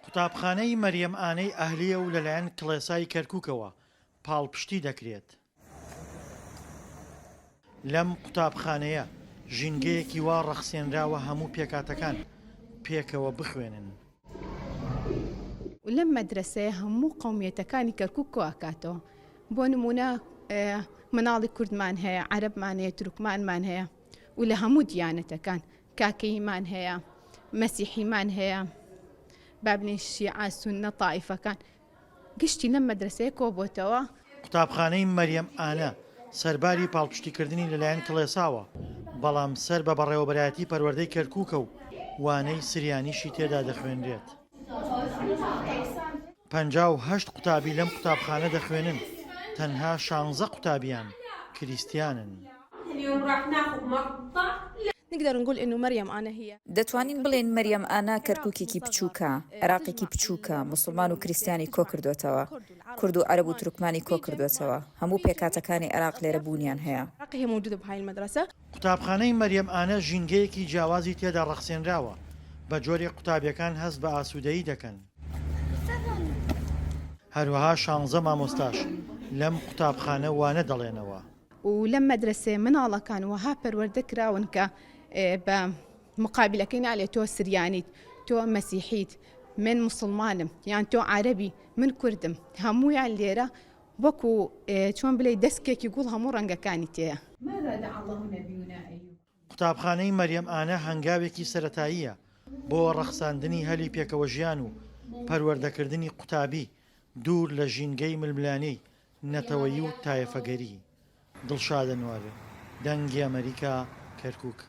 قوتابخانەی مەریەم ئانەی ئەهلییە و لەلایەن کڵێسای کەرکوکەوە پاڵپشتی دەکرێت. لەم قوتابخانەیە ژینگەیەکی وا ڕەخسێنراوە هەموو پێکهاتەکان پێکەوە بخوێنن. لەم مەدرەسەیە هەموو قەومیەتەکانی کەرکوک کۆئەکاتەوە بۆ نمونە مناڵی کوردمان هەیە، عەرەبمان هەیە، تورکمانمان هەیە و لە هەموو دیانەتەکان کاکەییمان هەیە، مەسیحیمان هەیە، با بلێین شیعە، سوننە، تائیفەکان گشتی لەم مەدرەسەیە کۆبۆتەوە. قوتابخانەی مەریەم ئانە سەرباری پاڵپشتیکردنی لەلایەن کڵێساوە، بەڵام سەر بە بەڕێوەبەرایەتی پەروەردەی کەرکوکە و وانەی سریانیشی تێدا دەخوێنرێت. 58 قوتابی لەم قوتابخانە دەخوێنن، تەنها شانزە قوتابیان کریستیانن. دەتوانین بڵێین مەریەم ئانا کەرکوکێکی بچووکە، عێراقێکی بچووکە، موسڵمان و کریستیانی کۆکردۆتەوە، کورد و عەرەب و تورکمانی کۆکردۆتەوە، هەموو پێکهاتەکانی عێراق لێرە بوونیان هەیە. قوتابخانەی مەریەم ئانە ژینگەیەکی جیاوازی تێدا ڕەخسێنراوە، بە جۆرێک قوتابیەکان هەست بە ئاسوودەیی دەکەن. هەروەها شانزە مامۆستاش لەم قوتابخانە وانە دەڵێنەوە. و لەم مەدرەسەیە مناڵەکان وەها پەروەردە کراون کە بە مقابلەکەی نالێ تۆ سریانیت، تۆ مەسیحیت، من موسڵمانم، یان تۆ عەرەبی، من کوردم، هەموویان لێرە وەکو چۆن بلێی دەسکێکی گوڵ هەموو ڕەنگەکانی تێیە. قوتابخانەی مەریەم ئانە هەنگاوێکی سەرەتاییە بۆ ڕەخساندنی هەلی پێکەوەژیان و پەروەردەکردنی قوتابی دوور لە ژینگەی ململانێی نەتەوەیی و تایەفەگەری. دڵشاد ئەنوەر، دەنگی ئەمەریکا، کەرکوک.